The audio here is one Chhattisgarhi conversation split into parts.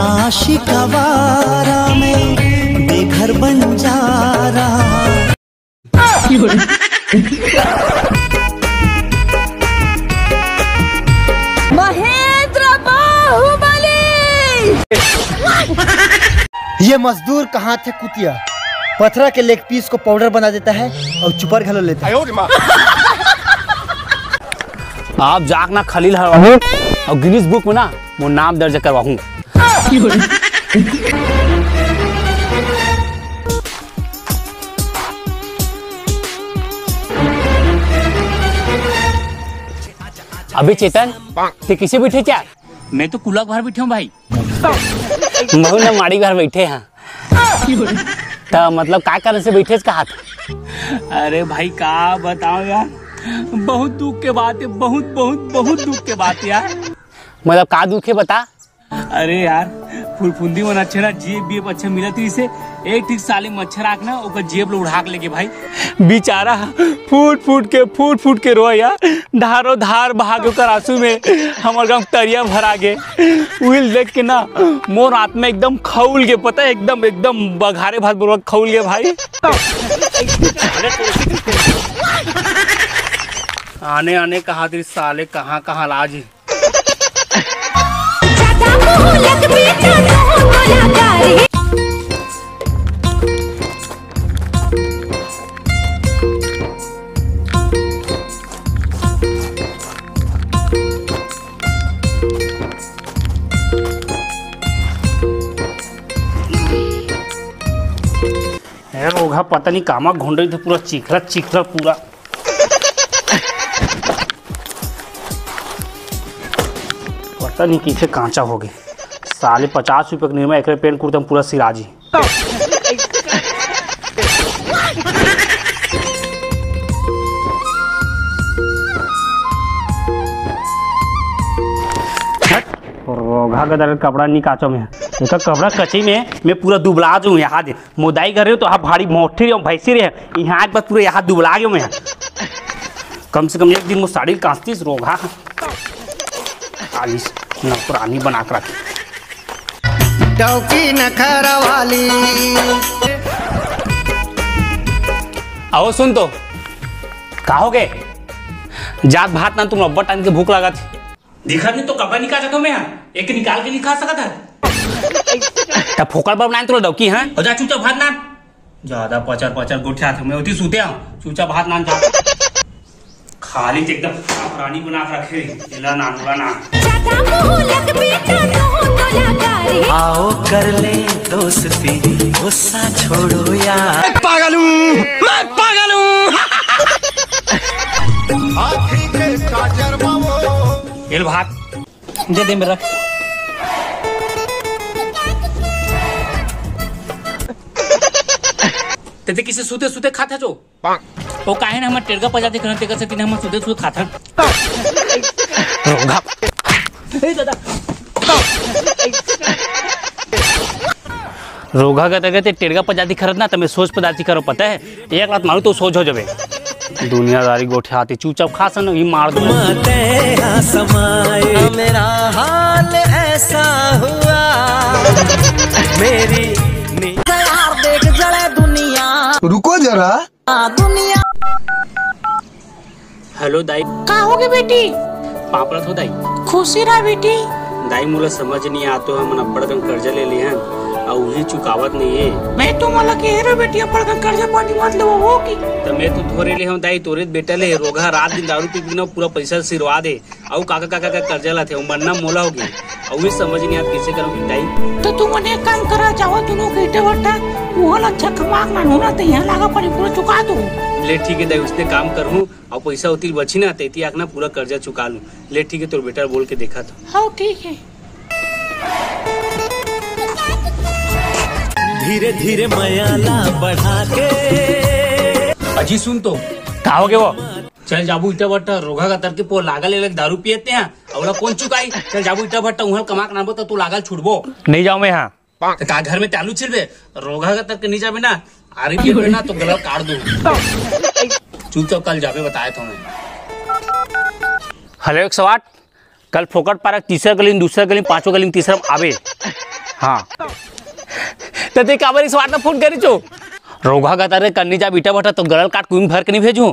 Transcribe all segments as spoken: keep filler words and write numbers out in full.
आशिक आवारा मैं बेघर बंजारा। महेंद्र बाहुबली। ये मजदूर कहाँ थे कुतिया? पथरा के लेग पीस को पाउडर बना देता है और चुपर घलो लेता है। आप जाक ना खलील हरवाहूँ और गिनीज बुक में ना मोर नाम दर्ज करवाहूँ। अबे चेतन, ते किसे बैठे क्या? मैं तो कुलक भर बैठे हूँ भाई। महू ना माड़ी भर बैठे हैं। त मतलब का कारण से बैठे कहा था? अरे भाई का बताओ यार, बहुत दुख के बात है, बहुत बहुत बहुत दुख के बात है यार। मतलब का दुख है बता। अरे यार, फुरफुंदी मन अच्छा ना, जेब बीब अच्छा मिलत रहिसे, एक ठीक साले मच्छर आके ना ओकर जेब ल उड़ा के लेगे भाई। बेचारा फूट फूट के, फूट फूट के रोय यार, धारो धार बहा के ओकर आंसू में हमर गांव तरिया भरा गे। उहिल देख के ना मोर आत्मा एकदम खौल गे, पता है, एकदम, एकदम बघारे भात बोलवा खौल गे भाई। आने आने कहा तेरी साले कहाँ कहाँ लाज। यार, ओघा पता नहीं कामा घोंडे थे, पूरा चिखला चिखला पूरा। पता नहीं किसे कांचा हो गए। साले पचास रुपये के निर्मा एक पेंट कुर्ता में पूरा सिराजी। रोघा गदर कपड़ा नहीं काचो में, एकर कपड़ा कची में मैं पूरा दुबला जाऊँ यहाँ दे। मोदाई घर रहे हो तो आप भारी मोटी रहे हो, भैंसी रहे, यहाँ आज बात पूरे यहाँ दुबला गए मैं। कम से कम एक दिन वो साड़ी कांचतीस रोघा। आलिस नौकरानी बना के रख। डौकी नखरा वाली। आओ सुन तो, का हो गए? जात भात ना तुम अब्बा टाइम के भूख लागत। दिखत नहीं तो कपड़ा निकाल सकत हो मैं, एक निकाल के निकाल सकत है। तब फोकट बब नान तोला डौकी, हाँ? हो जा चुपचाप भात नान। ज्यादा पचर पचर गोठियात हो, मैं ओती सूते हूँ, चुपचाप भात नान जा। खाली तो एकदम रानी बना के रखे, एला नान, ओला नान। आओ कर ले दोस्ती, गुस्सा छोड़ो यार। मैं पागल हूँ, मैं पागल हूँ। हाथी के काजर बाबू। एल भात। दे दे मेरा। तेते किसे सूते सूते खाता जो? वो काहे ना हमर टेड़गा पजाते करन, तेकर से तीन हमर सूते सूते खाता। रोघा। ए दादा। रोघा का तगते टेड़गा पजाती खरत ना, तमे सोच पदाती करो, पता है? एक लात मारू तो सोच हो जावे। दुनियादारी गोठियाती, चुपचाप खा सन, ही मार दो। मते हा समाए, मेरा हाल ऐसा हुआ, मेरी नी- यार देख जले दुनिया। रुको जरा। दुनिया। हेलो दाई। का होगे बेटी? पापड़ हो दाई। खुशी रहा बेटी। दाई, मोला समझ नहीं आतो है, हमन अब्बड़ कन कर्जा ले लिहन, अउ उही चुकावत नहीं है। मैं तो मोला कहे रहे बेटी, अब्बड़ कन कर्जा पानी मत लेवो, हो कि? त मैं तो धोरे ले हूँ दाई, तोरे बेटा ले रोघा रात दिन दारू पी पी ना पूरा पैसा सिरवा दे, अउ काका काका का कर्जा लाथे, अउ मरना मोला होगे, अउ ये समझ नहीं आत कैसे करूँ दाई। तो तुमन एक काम करा, जाओ दोनों के इटे भट्टा, उहल अच्छा कमाक ना होना, तो यहाँ लागा पड़ी पूरा चुका दो। ले ठीक है दाई, उसने काम करूँ। अउ पइसा उतिर बची ना, तेती आखना पूरा कर्जा चुका लूं। ले ठीक है, तोर बेटा बोल के देखा तो। हाँ, ठीक है। धीरे धीरे मया ला बढ़ा के। अजी सुन तो। का हो गए वो? चल जाबू इटा बट्टा, रोघा का तरके पो लागल ले दारू पियते हैं, अउला कौन चुकाई? चल जाबू इटा बट्टा, उहल कमा के नाबो तो तू लागल छुड़बो। नहीं जाऊँ मैं यहाँ। त का घर में चालू छिलबे, रोघा का तक नहीं जाबे ना, आरी पिए ना तो गला काट दूं। चुपचाप कल जाबे बताए तो मैं। हेलो एक सौ आठ, कल फोकट पार्क तीसरा गली में, दूसरा गली में, पांचों गली में, तीसरा में आबे। हाँ। त ते काबर इस बात ला फोन करिस ओ? रोगहा कहत हे, कन्नी जाबे ईटा भट्ठा त गरल काट कुइम भर के नहीं भेजूं।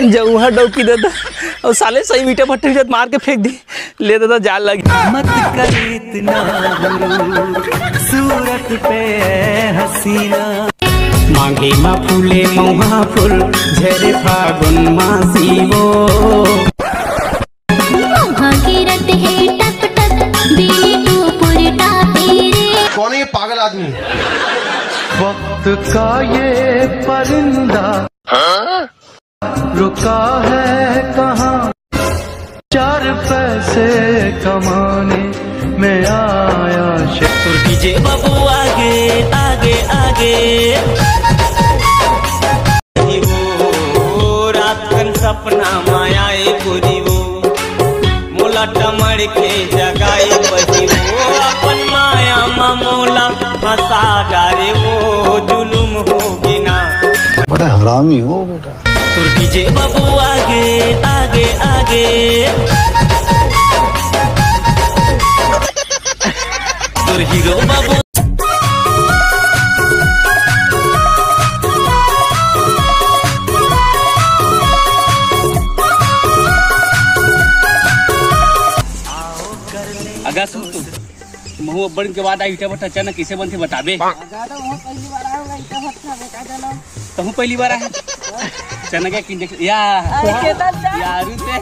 जब उहाँ डौकी दे दा, अउ साले सही ईटा भट्ठा जब मार के फेंक दी, ले दे दा, जान लगी। मत कर इतना गुरूर, सूरत पे हसीना। मांगे मा फूले मौहा फूल, झरे फागुन मासी वो। मौहा गिरत हे टप टप, बिल्ली टुपुर ताके रे। कौन है ये पागल आदमी? वक्त का ये परिंदा रुका है कहाँ? चार पैसे कमाने में आया शहर। तुर कीजे बाबू आगे, आगे, आगे। वो रात कन सपना मा आए गोरी वो, मोला टमड़ के जगाए बही वो, अपन माया मा मोला फंसा डारे वो, जुलुम होगे ना। बड़ा हरामी हो बेटा। तुर कीजे बाबू आगे, आगे, आगे। तुर हीरो बाबू। अगा सुन तू, महू अब्बड़ दिन के बाद आए ईटा भट्ठा, चना कइसे बनथे बताबे? दादा, वहाँ पहली बार आए होगा, ईटा भट्ठा में का जाना? तहूँ पहली बार आए? चना के किन देख, या। अरे, केतन चा? यारू ते।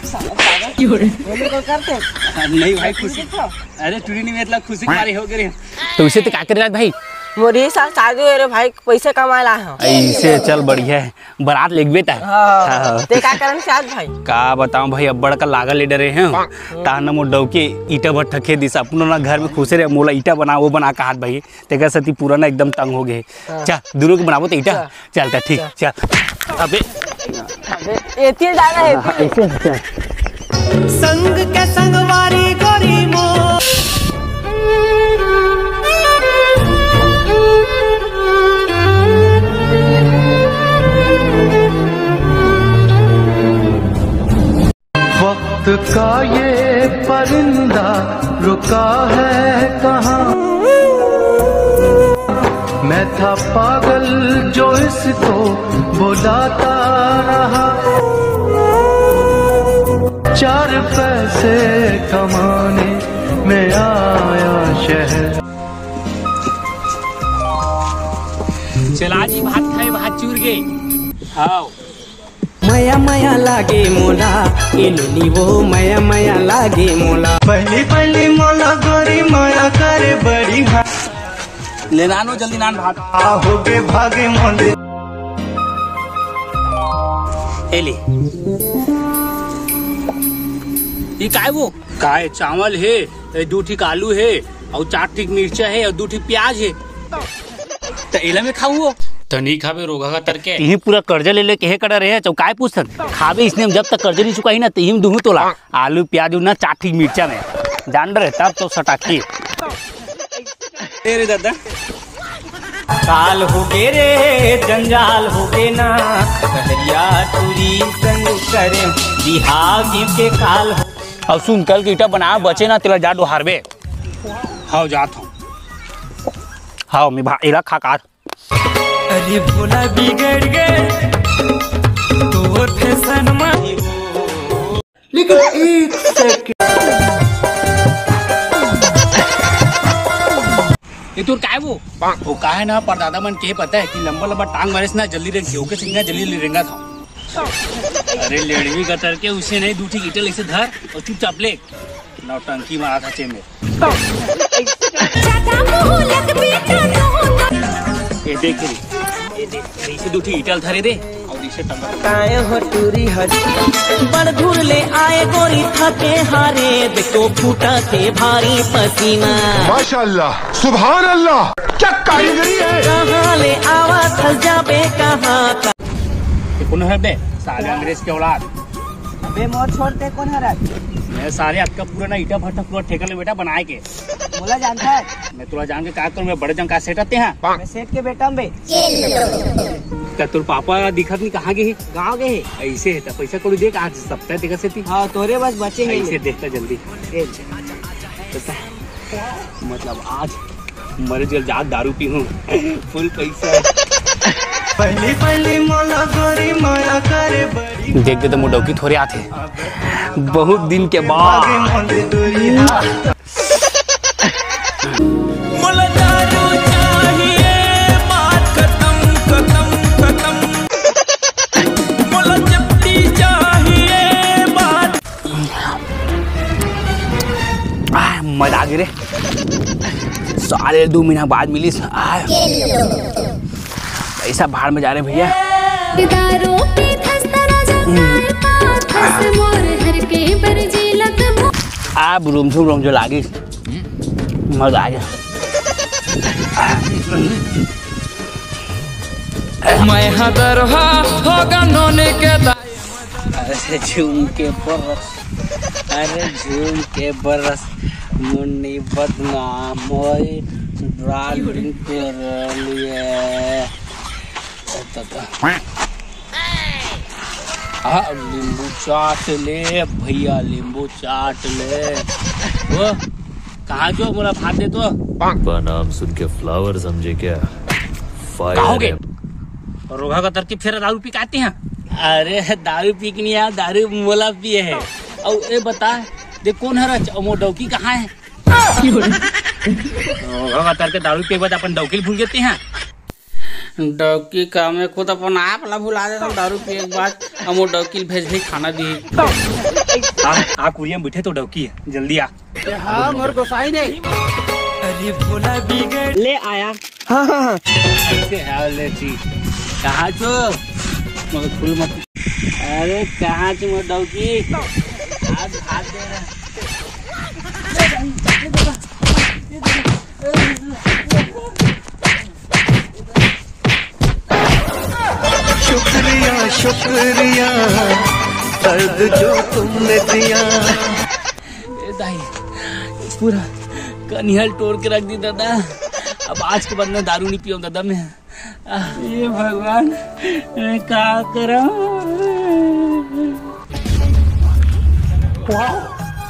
साला पागल। क्यों रे? बोले को करते? हाँ, नहीं भाई, खुशी। देखो। अरे, टूरी नहीं, मतलब, खुशी के मारे हो गए। तो उसे तो का करे रात भाई? मोरी साथ शादी हो रे भाई, पैसे कमाए ला हो। ऐसे चल, बढ़िया है। बारात लेगबे ता। हाँ। हाँ। ते का करन से आज भाई? का बताऊं भाई, अब्बड़ का लागल ले डरे हैं। ताहन मोर डौकी ईटा भट्ठा खेद दिस, अपनो ना घर में खुसे रहे, मोला ईटा बना, वो बना कहत भाई। तेकर सेती पूरा ना एकदम तंग हो गए। हाँ। चल, दोनों के बनाबो तो ईटा। चल। चल, त ठीक, चल। चल। अबे। अबे, एती जाना है, हाँ, एती। ऐसे, ऐसे। संग के संगवारी गोरी मो। वक्त का ये परिंदा रुका है कहाँ? मैं था पागल जो इसको बुलाता रहा। चार पैसे कमाने में आया शहर। चला जी, भात खाए, भात चूर गए। हाँ। मया मया लागे मोला, ए नोनी वो मया मया लागे मोला। पहली पहली मोला गोरी मया करे बड़ी हा। ले नानो जल्दी नान भात। आ होगे भागे मोले। ए ले। ये काय वो? काय चावल हे, ए दू ठीक आलू हे, अउ चार ठीक मिर्चा हे, अउ दू ठीक प्याज हे। त एला मैं खाऊं वो। त नहीं खाबे रोगहा का तरके। इही पूरा कर्जा ले लेके हे कड़ा रहे, चौ काय पूछत? खाबे इसने हम जब तक कर्जा नहीं चुकाही ना, त इही में दूहूं तोला। आलू, प्याज ना चार ठीक मिर्चा में। जान डरे, तब तो सटाकी। ए रे दादा। काल हो गे रे, जंजाल हो गे ना। सहरिया टूरी संग करे, बिहाव के काल हो। अब सुन, कल के ईटा बना बचे ना, तेला जा डोहारबे। हाव, जात हूँ। हाव, मैं भा-, एला खा का। अरे भोला बिगड़ गए, तो फैशन में। लेकिन एक सेकंड। ये तोर काय वो? वो का है ना, परदादा मन के पता है कि लंबा लंबा टांग मारे से ना जल्दी रेंगथे, ओके सीखना जल्दी जल्दी रेंगा था। अरे लेड़वी कतर के, उसे नहीं, दू ठीक ईटा ऐसे धर और चुपचाप ले। नौटंकी मारा था चेमे। ये देख रे, ये देख, इसे दू ठीक ईटा धरे दे और इसे टंगा। काय हो टूरी हरी, बड़ दूर ले आए गोरी थके हारे, देखो फूटा के भारी पसीना। माशाल्लाह, सुभान अल्लाह, क्या कारीगरी है। कहाँ ले आवा थस जाबे कहाँ तक। ये कौन है बे? साले अंग्रेज के औलाद। अबे मोर छोड़ ते कौन हरत? मैं साले अतका पूरा ना ईटा भट्ठा पूरा ठेका ले बेटा बनाए के। मोला जानता है? मैं तोला जान के का करूँ, मैं बड़े जन का सेठ आते हैं। मैं सेठ के बेटा हूँ बे। का तोर पापा दिखत नहीं, कहाँ गए? गाँव गए। ऐसे है, त पैसा कौड़ी देख, आज सप्ताह देखा से थी। हाँ, तोरे बस बचे हैं ऐसे ले। देखता जल्दी। ले। मतलब आज मरे जेल जात दारू पीहूं। फुल पैसा। पहली पहली मोला गोरी माया करे बड़ी। देख दे तो मोर डौकी थोरे आथे। बहुत दिन के बाद। मोला दारू चाहिए, बात खत्म, खत्म, खत्म। मोला चपटी चाहिए, बात। आह, मजा आ गे रे। साले दू महीना बाद मिलिस। आह। पैसा भाड़ में जा रे भैया। दारू पी थस त राजा काय पाथस मोर हर के बरजी लग मो- आ बुरुम सुम रोम जो लागिस। मजा आ गया। मैं हदरहा होगा नोने के दा- अरे झूम के बरस, अरे झूम के बरस, मुन्नी बदनाम होई, डार्लिंग कर लिए। आ, नींबू चाट ले भैया, नींबू चाट ले। वो कहाँ जो मोला भात दे तो। का नाम सुन के फ्लावर समझे क्या? फायर कहोगे? है। रोगहा का तरकीब फेर दारू पी के आते हैं। अरे दारू पी के नहीं यार, दारू मोला पिए है। और ये बता दे कौन हरच और मोर डौकी कहाँ है? रोगहा का तरके दारू पिए के बाद अपन डौकी भूल जाते हैं। डौकी का मैं खुद अपन आप ला भुला देता हूँ दारू पिए के बाद। हम वो डौकी भेज भी खाना दी। आ, आ कुरिया में बैठे तो डौकी है, जल्दी आ। हाँ मोर गोसाई ने। अरे भोला बिगड़ ले आया। हाँ हाँ हाँ। कैसे हाल है जी? कहाँ छो? मगर फूल मत। अरे कहाँ छो मोर डौकी? आज भात दे रहा। शुक्रिया शुक्रिया दर्द जो तुमने दिया। ए दाई, पूरा कनिहल टोर के रख दी दादा। अब आज के बाद मैं दारू नहीं पीऊँ दादा मैं। आह। ये भगवान, मैं का करूँ?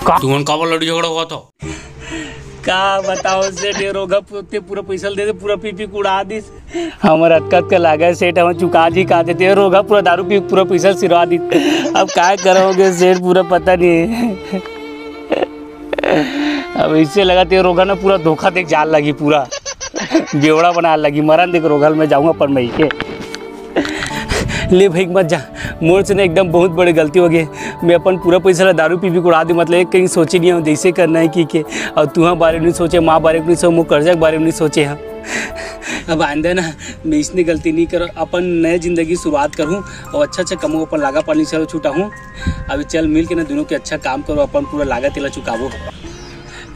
का तुमन काबर लड़ी झगड़ा होवत हो? का बताओ सेठ, ये रोगहा पू-, ते पूरा पैसा दे दे, पूरा पी पी के उड़ा दिस। हमर अतका अतका लागे सेठ, हम चुका जी का देते, ये रोगहा पूरा दारू पी पूरा पैसा सिरवा दिस। अब का करोगे सेठ, पूरा पता नहीं। अब इससे लगा ते रोगहा ना पूरा धोखा देख जाल लगी, पूरा बेवड़ा बना लगी, मरन देख रोगहा ल मैं जाऊँगा अपन मई के। ले भाई मत जा, मोर से ना एकदम बहुत बड़े गलती हो गए। मैं अपन पूरा पैसा ला दारू पी पी के उड़ा दी, मतलब एक कहीं सोचे नहीं हूँ जैसे करना है की के। और तुहा बारे में नहीं सोचे, माँ बारे में नहीं सोचे, मोर कर्जा के बारे में नहीं सोचे हम। अब आइंदा ना मैं इसने गलती नहीं करो, अपन नए जिंदगी शुरुआत करूँ और अच्छा अच्छा कमो अपन लागा पानी चलो छुटा हूँ। अभी चल मिल के ना दोनों के अच्छा काम करो, अपन पूरा लागत एला चुकाबो।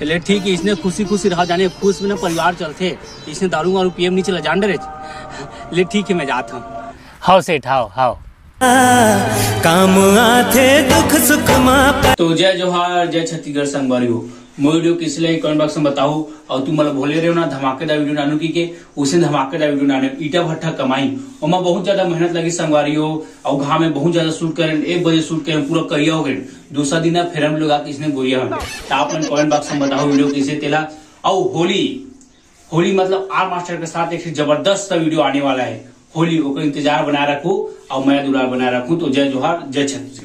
ले ठीक है, इसने खुशी खुशी रहा जाने, खुश में ना परिवार चलते, इसने दारू वारू पिए में नहीं चला जान डरे। ले ठीक है, मैं जात हूँ। हाव सेठ, हाव, हाव। काम आथे दुख सुख मा प- तो जय जोहार, जय छत्तीसगढ़ संगवारी हो। मोर वीडियो किस लिए comment box में बताओ। और तुम मतलब भोले रहे हो ना, धमाकेदार वीडियो नानू की के, उसे धमाकेदार वीडियो नानू ईटा भट्ठा कमाई, ओमा बहुत ज्यादा मेहनत लगी संगवारी हो। और घाम में बहुत ज्यादा शूट करें, एक बजे शूट करें, पूरा करिया हो गए। दूसरा दिन ना फिर हम लोग आके इसने गोरिया में। तो आप मन comment box में बताओ वीडियो कैसे तेला। और होली होली मतलब आर मास्टर के साथ एक जबरदस्त सा वीडियो आने वाला है। होली ओकर इंतजार बनाए रखू और मया दुलार बनाए रखू। तो जय जोहार, जय छत्तीसगढ़।